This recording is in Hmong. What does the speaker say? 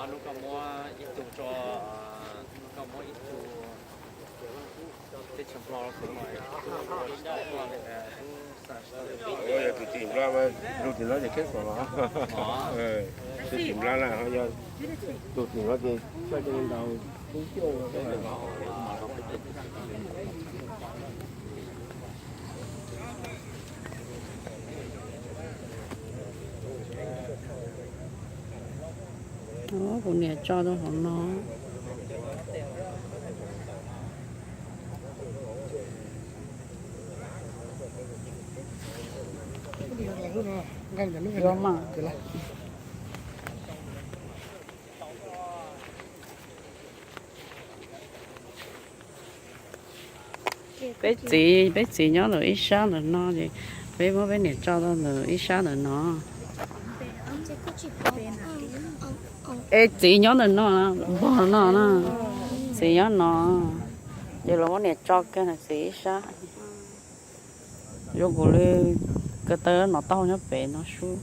Hnub koj muab ib tug tso, hnub koj muab ib tug teb chaws Nplog los kuv mam ua tsis tau koj li. Yog tus tim Nplog mas, tus tim Nplog ces kheej xom los, tus tim Nplog na, yog tus tim Nplog ces koj coj ntau. Kuv niam tso rau hauv no. Peb txiv, peb txiv nyob ntawm ib sab ntawm no ces peb muab peb niam tso rau ntawm ib sab ntawm no. Es txiv nyob ntawm no, npog no na, txiv nyob no, ces los muab niam tso kiag ntawm txiv ib sab. Zoo nkaus li ko taw no taub hau nyob pem no sub.